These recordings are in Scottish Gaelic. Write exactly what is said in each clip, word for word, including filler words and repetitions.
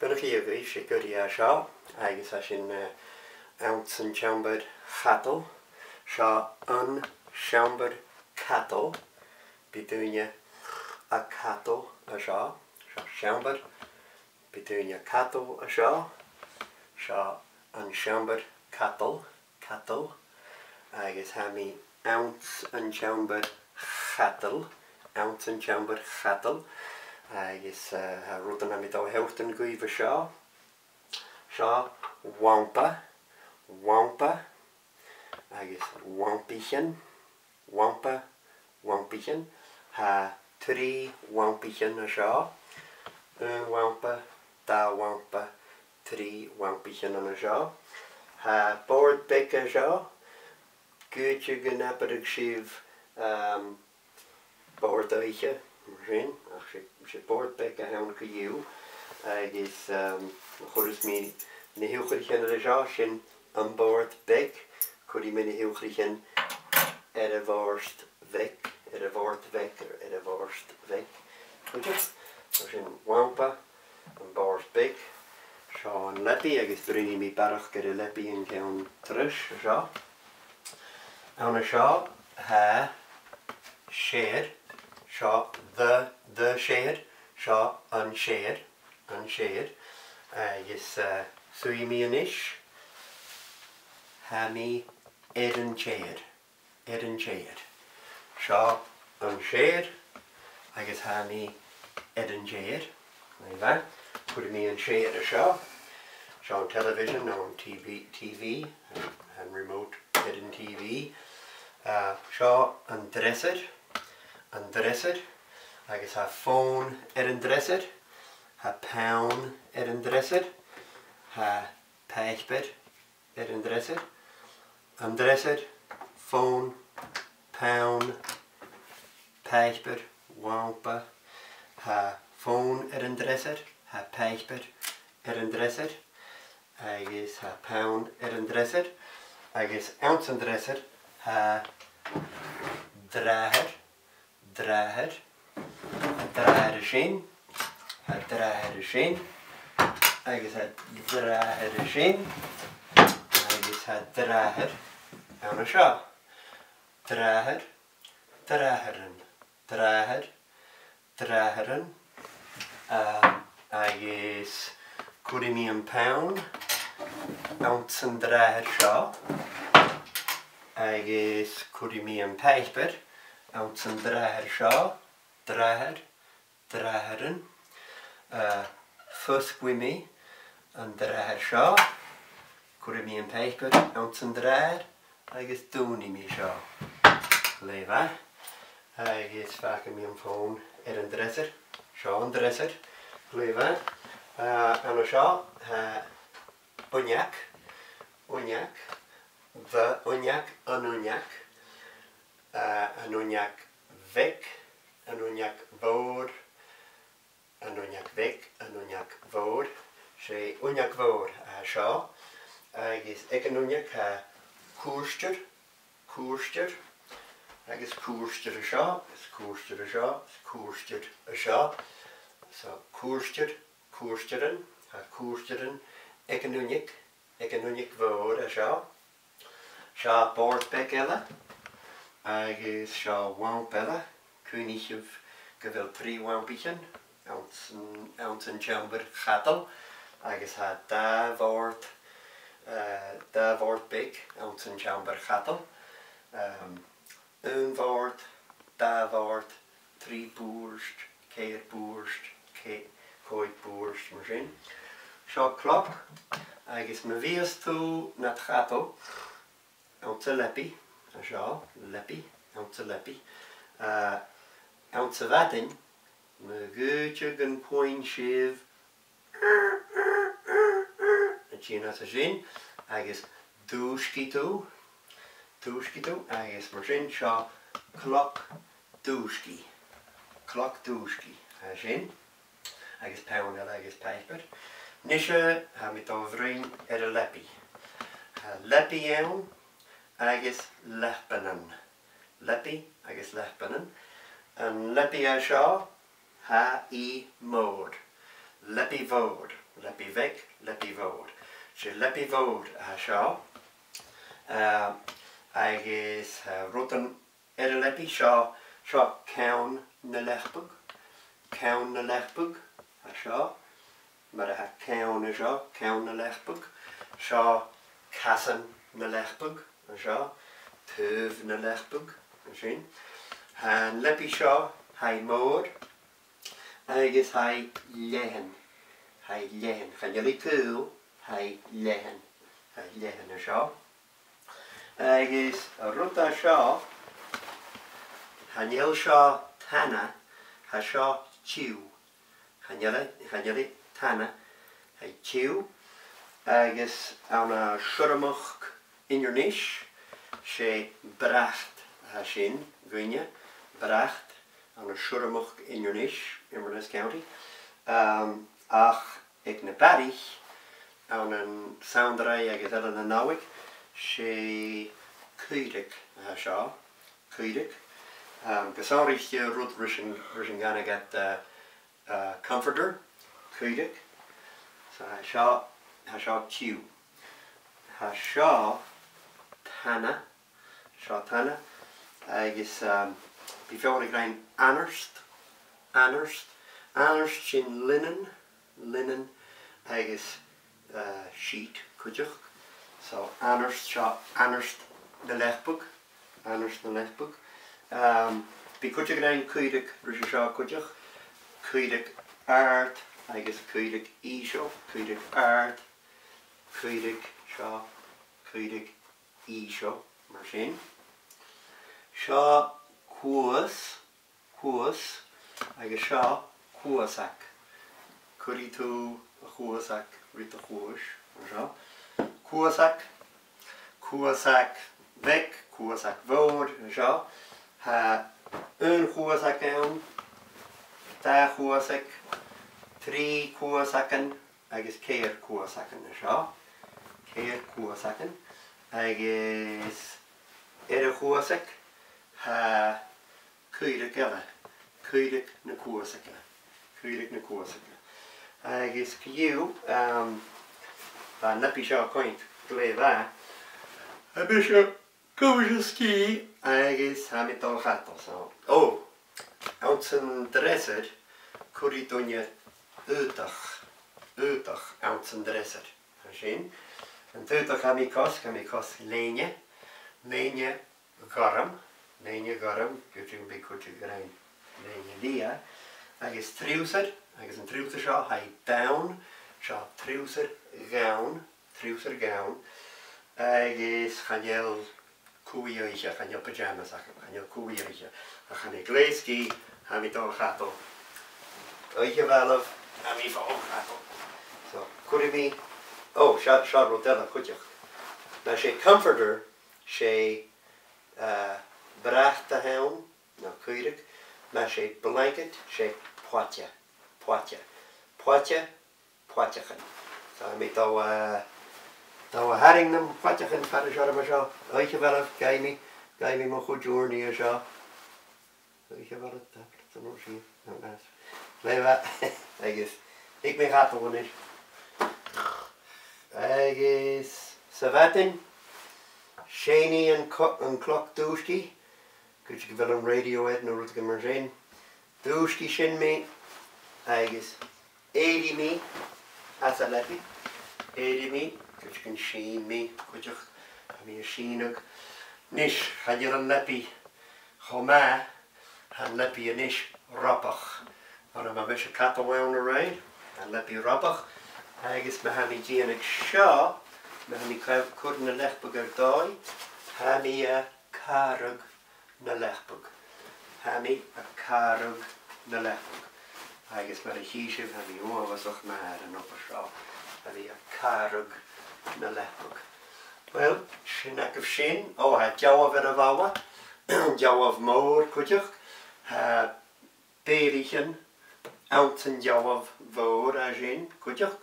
Buannachd dhuibh, 's e Goody a tha seo, agus tha sinn, eh, anns an t-seòmbar-chadail. Seo an seòmbar-cadail. Bidh daoine a' cadal an seo. Seo seòmbar. Bidh daoine a' cadal an seo. Seo an seòmbar-cadail. Cadail. Agus tha mi anns an t-seòmbar-chadail. Anns an t-seòmbar-chadail. Agus, eh, tha rudan a tha mi a' dol a shealltainn dhuibh an seo. Seo lampa. Lampa. Agus lampaichean. Lampa, lampaichean. Tha trì lampaichean an seo. Aon lampa, dà lampa, trì lampaichean an seo. Tha bòrd beag an seo. Dh'fhaodte gun abradh sibh, um, bòrd-oidhche, mar sin, ach 's e, 's e bòrd beag a th' ann co-dhiù. Agus, um, chuireas mi na h-iuchraichean air an seo, sin am bòrd beag, cuiridh mi na h-iuchraichean air a' bhòrd bheag, air a' bhòrd bheag, air a' bhòrd bheag. Cuideachd, mar sin lampa, am bòrd beag. Seo an leabaidh agus bruidhnidh mi barrachd air an leabaidh an ceann treis an seo. Ann an seo, tha seòmar, seo the, the seòmar, seo an seòmar, an seòmar. Agus, eh, suidhidh mi a-nis, tha mi air an t-seòmar, air an t-seòmar. Seo an seòmar, agus tha mi air an t-seòmar. Glè mhath. Cuiridh mi an seòmar an seo. Seo an television, no an T V, T V, an, an remote air an T V. Eh, seo an dreasair, an dreasair, agus tha fòn air an dreasair, tha peann air an dreasair, tha pàipear air an dreasair. An dreasair, fòn, peann, pàipear, lampa. Tha fòn air an dreasair, tha pàipear air an dreasair, agus tha peann air an dreasair, agus anns an dreasair tha dràthair, dràthair, tha dràthair an sin, tha dràthair an sin, agus tha dràthair an sin, agus tha dràthair ann an seo. Dràthair, dràthairean, dràthair, dràthairean, eh, agus cuiridh mi am peann anns an dràthair seo, agus cuiridh mi am pàipear anns an dràthair seo, dràthair, dràthairean. Eh, fosglaidh mi an dràthair seo, cuiridh mi am pàipear anns an dràthair agus dùinidh mi seo. Glè mhath. Agus fàgaidh mi am fòn air an dreasair. Seo an dreasair. Glè mhath. Eh, ann an seo, tha uinneag, uinneag, bha uinneag, an uinneag, eh, an uinneag bheag, an uinneag mhòr, an uinneag bheag, an uinneag mhòr. 'S e uinneag mhòr a tha seo, agus aig an uinneag tha cuairtear, cuairtear, agus cuairtear an seo, is cuairtear an seo, is cuairtear an seo. So, cuairtear, cuairtearan, tha cuairtearan aig an uinneag, aig an uinneag mhòr an seo. Seo bòrd beag eile, agus seo lampa eile. Cuimhnichibh gu bheil trì lampaichean anns an, anns an t-seòmbar-chadail, agus tha dà bhòrd, eh, dà bhòrd beag anns an t-seòmbar-chadail. Ehm, aon bhòrd, dà bhòrd, trì bùird, ceithir bùird, ce-, còig bùird, mar sin. Seo cloc, agus ma bhios tu nad chadal anns an leabaidh, an seo, leabaidh, anns an leabaidh, eh, anns a' mhadainn, ma dh'fhaodte gun cluinn sibh a' tighinn às a sin, agus dùisgidh tu, dùisgidh tu, agus mar sin seo cloc dùisgidh, cloc dùisgidh, tha sin, agus peann eile agus pàipear. A-nise, tha mi a' dol a bhruidhinn air an leabaidh. Tha leabaidh ann, agus leapannan. Leabaidh agus leapannan. An leabaidh a tha seo, tha i mòr. Leabaidh mhòr, leabaidh bheag, leabaidh mhòr. 'S e leabaidh mhòr a tha seo. Eh, agus, eh, rudan air an leabaidh seo, seo ceann na leabaidh, ceann na leabaidh, a seo, mar a tha ceann an seo, ceann na leabaidh, seo casan na leabaidh, an seo, taobh na leabaidh, an sin. Tha an leabaidh seo, tha i mòr, agus tha i leathann, tha i leathann, chan eil i caol, tha i leathann, tha i leathann an seo. Agus an rud a tha seo, chan eil seo tana, tha seo tiugh. Chan eil e, chan eil e tana, tha e tiugh. Agus ann an Siorramachd Inbhir Nis, 's e brat a tha sin dhuinne, brat, ann an Siorramachd Inbhir Nis, Inverness County. Um, ach aig na Barraich, ann an Sandraigh agus Eilean na Nollaig, 's e caoraig a tha seo, caoraig. Um, gu sònraichte rud ris an, ris an canadh iad, uh, uh, comforter, caoraig. So tha seo, tha seo tiugh. Tha seo tana, seo tana, agus, um, bidh feadhainn ag ràdh anart, anart, anart, sin linen, linen, agus, uh, sheet cuideachd. So anart, seo anart na leabaidh, anart na leabaidh. Um, bidh cuid ag ràdh caoraig ris an seo cuideachd, caoraig àrd agus caoraig ìosal, caoraig àrd, caoraig seo, caoraig ìosal, mar sin. Seo cuas, cuas, agus seo cuasag. Cuiridh tu a' chuasag ri do chuais, mar seo. Cuasag, cuasag bheag, cuasag mhòr, mar seo. Tha aon chuasag ann, dà chuasag, trì cuasagan, agus ceithir cuasagan an seo. Ceithir cuasagan. Agus air a' chuasag, tha caoraig eile. Caoraig na cuasaige. Caoraig na cuasaige. Agus co-dhiù, um, bha an leabaidh seo a' coimhead glè mhath. Tha mise cùis a sgìth agus tha mi a' dol a chadal, so. Ò, anns an dreasair, cuiridh duine aodach, aodach anns an dreasair. Tha sin. An t-aodach a tha mi a' cosg, tha mi a' cosg lèine, lèine ghorm, lèine ghorm, gu dearbh bidh cuid ag ràdh lèine liath, agus triubhsair, agus an triubhsair seo, tha i donn, seo triubhsair dhonn, triubhsair dhonn, agus chan eil cumhaidh oidhche, chan eil pyjamas agam, chan eil cumhaidh oidhche. Ach tha mi glè sgìth, tha mi a' dol a chadal. Oidhche mhath leibh, tha mi a' dol a chadal. So, cuiridh mi, ò, seo, seo rud eile cuideachd. Mas e comforter, 's e, eh, brat a th' ann, no caoraig, mas e blanket, 's e poite, poite, poite, poiteachan. So, tha mi a' dol, eh, dol a tharraing nam poiteachan far an seòrsa seo. Oidhche mhath leibh, gabhaidh mi, gabhaidh mi mo chuid ùrnaigh an seo. Oidhche mhath leibh, tapadh leat, an uair sin. No, nas. Glè mhath. Agus thig mi a chadal a-nis. Agus sa mhadainn, seinnidh an co-, an cloc dùisgidh, cuideachd gu bheil an radio air no rudeigin mar sin. Dùisgidh sin mi, agus èirich mi às an leabaidh. Èirich mi, cuideachd an sìn mi, cuideachd, tha mi a' sìneadh. A-nis, chan eil an leabaidh cho math, tha an leabaidh a-nis robach. Oir ma tha mise a' cadal ann an-raoir, tha an leabaidh robach. Agus ma tha mi a' dèanamh seo, ma tha mi a' cur, cur na leabaidh air dòigh, tha mi a' càradh na leabaidh. Tha mi a' càradh na leabaidh. Agus mar a chì sibh, tha mi uabhasach math air an obair seo. Tha mi a' càradh na leabaidh. Uill, sin agaibh sin. Ò, tha dealbh air a' bhalla. Dealbh mòr cuideachd. Tha bèilichean anns an dealbh mhòr a tha sin cuideachd.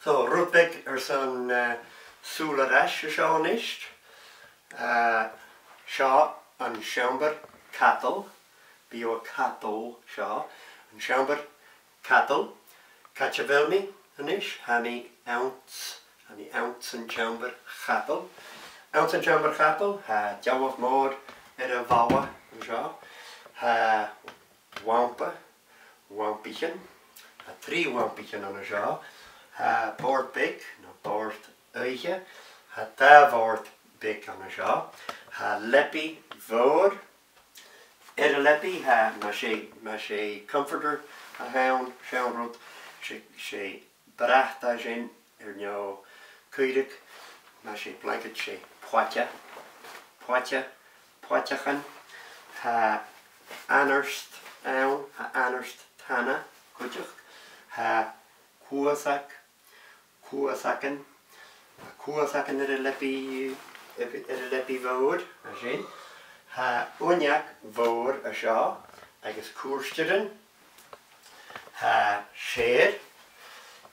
So, rud beag airson, eh, sùil air ais an seo a-nis. Eh, seo an seòmbar cadail. Bidh thu a' cadal seo. An seòmbar cadail. Càit a bheil mi? A-nis, tha mi anns, tha mi anns an t-seòmar-chadail. Anns an t-seòmar-chadail, tha dealbh mòr air a' bhalla an seo. Tha lampa, lampaichean. Tha trì lampaichean ann an seo. Tha bòrd beag, no bòrd-oidhche. Tha dà bhòrd beag ann an seo. Tha leabaidh mhòr. Air an leabaidh, tha, mas e, mas e comforter a th' ann, seann rud, 's e, 's e brat a tha sin air neo caoraich, mas e blanket, 's e plaide, plaide, plaidechan. Tha anart ann, tha anart tana cuideachd. Tha cluasag, cluasagan, tha cluasagan air an leabaidh, air an leabaidh mhòr, mar sin. Tha uinneag mhòr an seo, agus cuairtearan. Tha seòmar,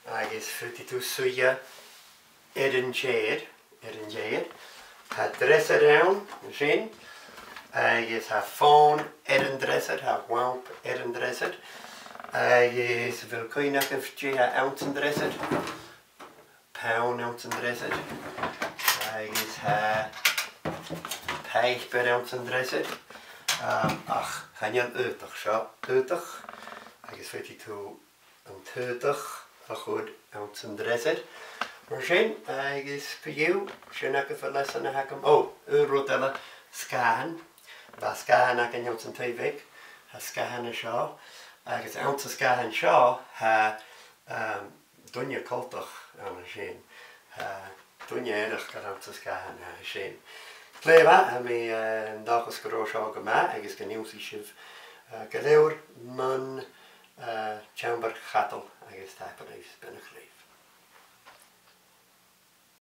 agus faodaidh tu suidhe air an t-seòmar, air an t-seòmar. Tha dreasair ann, mar sin, agus tha fòn air an dreasair, tha lamp air an dreasair, agus a bheil cuimhne agaibh dè tha anns an dreasair? Peann anns an dreasair, agus tha pàipear anns an dreasair, um, ach chan eil aodach, seo aodach, agus faodaidh tu an t-aodach a chur anns an dreasair. Mar sin, agus co-dhiù, sin agaibh an leasan a th' agam. Ò, aon rud eile, sgàthan. Bha sgàthan againn anns an taigh bheag, tha sgàthan an seo, agus anns an sgàthan seo, tha, um, duine coltach ann an sin. Tha duine aithreachta anns an sgàthan an sin. Glè mhath, tha mi, eh, an dòchas gun robh seo gu math agus gun ionnsaich sibh, eh, gu leòr mun, eh, t-seòmar-chadail agus tapadh leibh, beannachd leibh.